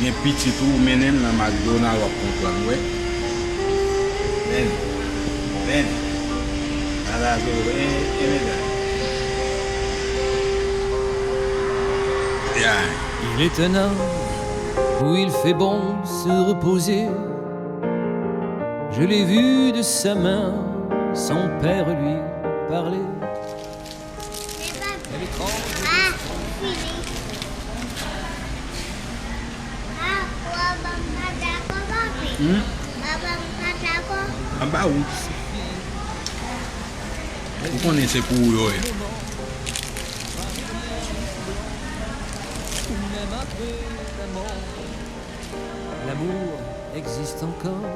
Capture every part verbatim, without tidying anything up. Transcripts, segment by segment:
Gen pitit ou mennen l nan McDonald, w ap konprann, wi. Men, men. Ala zo, e, e medam. Ya. Il est un âne où il fait bon se reposer. Je l'ai vu de sa main son père lui parler. Hmm? Aba ou. Ou konnen se pou ou yo ye. L'amour existe encore.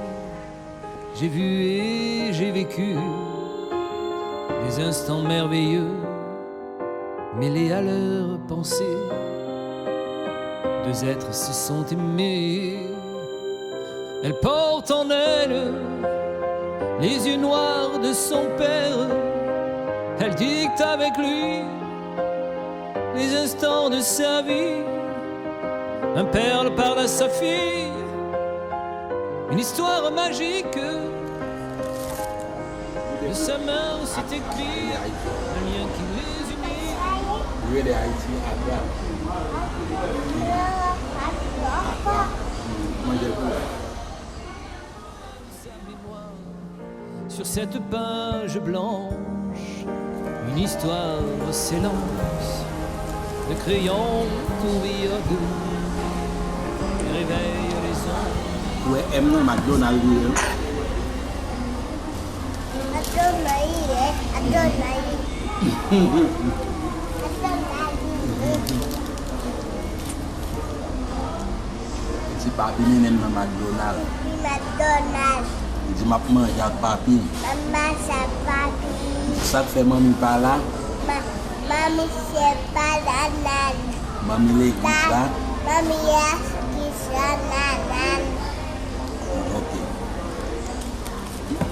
J'ai vu et j'ai vécu des instants merveilleux mêlés à leurs pensées. Deux êtres se sont aimés. Elle porte en elle les yeux noirs de son père. Elle dicte avec lui les instants de sa vie. Un père parle à sa fille. Une histoire magique. De sa main, c'est écrit un lien qui les unit. Rele Ayiti, Akra. Akra. Manje l pou ou. Sa mémoire. Sur cette page blanche, une histoire s'élance. Le crayon tourbillonne, réveille les ombres. Ou wè M nan, McDonald li ye. McDonald li ye, McDonald li ye. McDonald li ye. Li di papi mennen m nan McDonald. Li McDonald. Li di m ap manje ak papi. M ap manje ak papi. Sa k fè manmi pa la? Ma-, manmi se pa la nan. Manmi legliz la? Manmi legliz la nan, nan. Ok.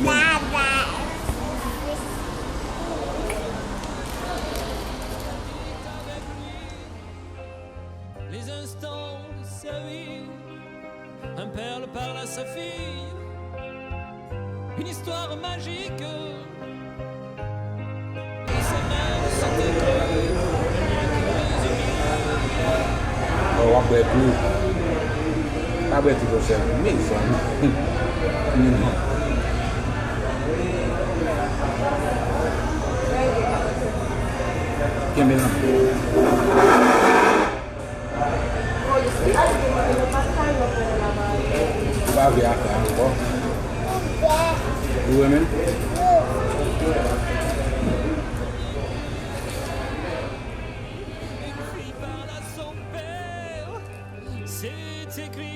Nan, nan. Les instants de sa vie, un père parle à sa fille, une histoire magique. Oh, w ap bwè tou. Pa bwè tou, monchè. Mezanmi. Kenbe nan men. Ou pa vle afè a ankò? Ou renmen l? Écrit par la son père, c'est écrit.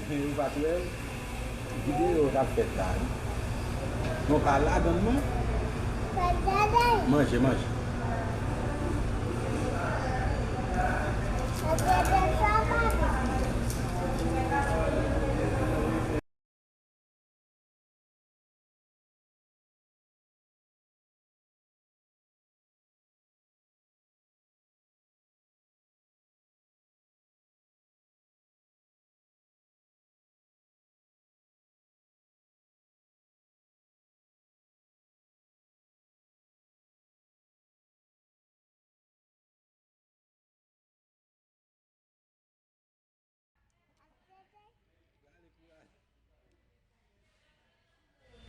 Ou pa t wè videyo k ap fèt la, wi. Non, pa ladan, non. Manje, manje.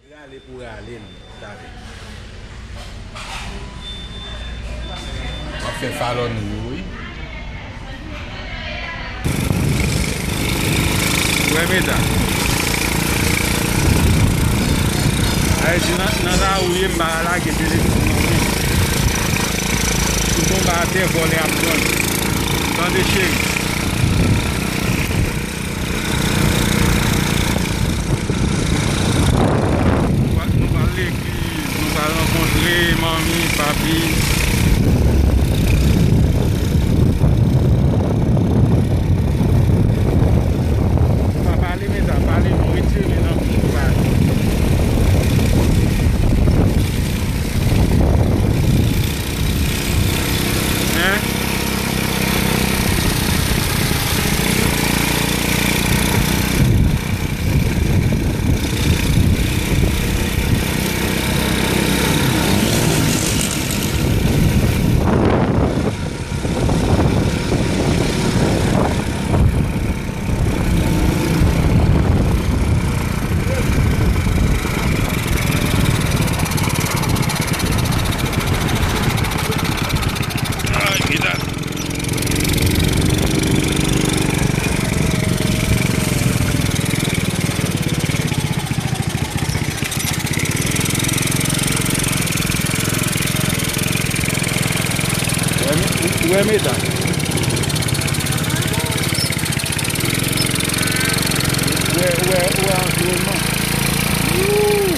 Rale pou rale l, sa vle. Fè falò nou yo, wi. Ou wè, medam. Sa vle di nan, nan lari w ye, m pa ka lage telefòn nan, wi. Ou tonbe atè, vòlè ap pran l. Tande, cheri. Nou pral, nou pral legliz, nou pral rankontre manmi, papi. Pa pale, medam, pale, nou retire men nan bouch nou, pale. Hein? Ay, medam. Ou wè, ou wè, medam. Ou wè, ou wè, ou wè anviwònman. Wouy!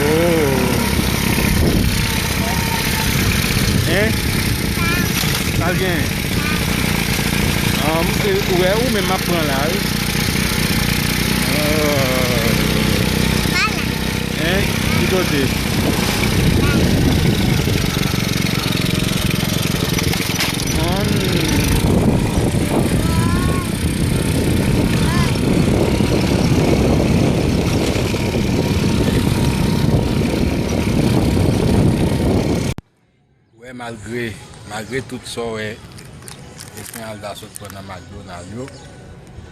Oh. Hein? Sa l gen? Ah, m, e, ou wè, ou menm m ap pran la, wi. Ah. Hein? Ki kote? Ann. Wè, malgre, malgre tout sa w wè Esmeralda sot pran nan McDonald yo,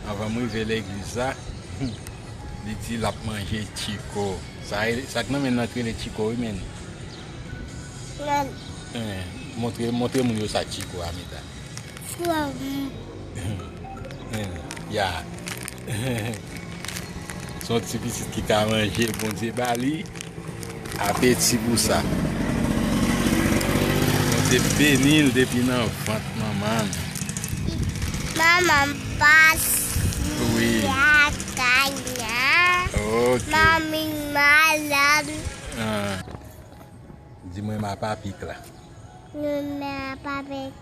anvan m rive legliz la, li di l ap manje tchiko. Sa, sa k nan men l nan k rele tchiko, wi, men. Eh, montre, montre moun yo sa tchiko a, medam. Fwa m. Ya. Se yon ti pitit ki ka manje, Bondye ba li apeti pou sa. Bondye beni l depi nan vant manman l. Manman m pati lakay la. Ok. Manmi malad. Ah. Di mwen ma papik la. Mwen ma papik.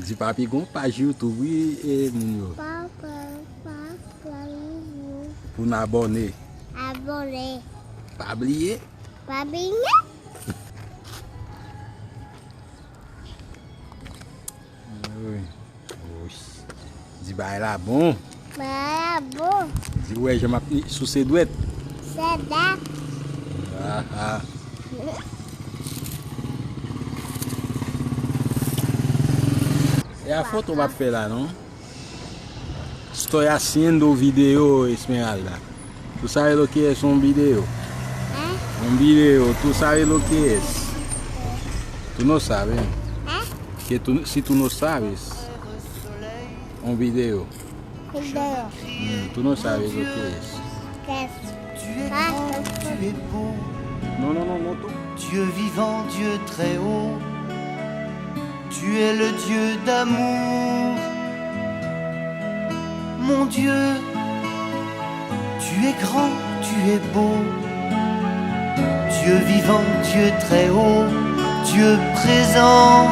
Di papi gon paj YouTube, wi, e moun yo. Papa, papa, wi. Pou n abòne. Abòne. Pa bliye. Pa bliye. Wi. Woy. Di bagay la bon. Bagay la bon. Di w wè jan m ap souse dwèt. Se dat. Aha. E a foto w ap fè la, non? Estoy haciendo video, Esmeralda. ¿Tú sabes lo que es un video? ¿Eh? Un video, ¿tú sabes lo que es? Tú no sabes. ¿Eh? Que tú, si tú no sabes, un video. Video. Mm, tú no sabes lo que es. ¿Qué es? ¿Qué es? No, no, no, no, tú. Dieu vivant, Dieu très haut, tu es le Dieu d'amour. Mon Dieu, tu es grand, tu es beau. Dieu vivant, Dieu très haut, Dieu présent.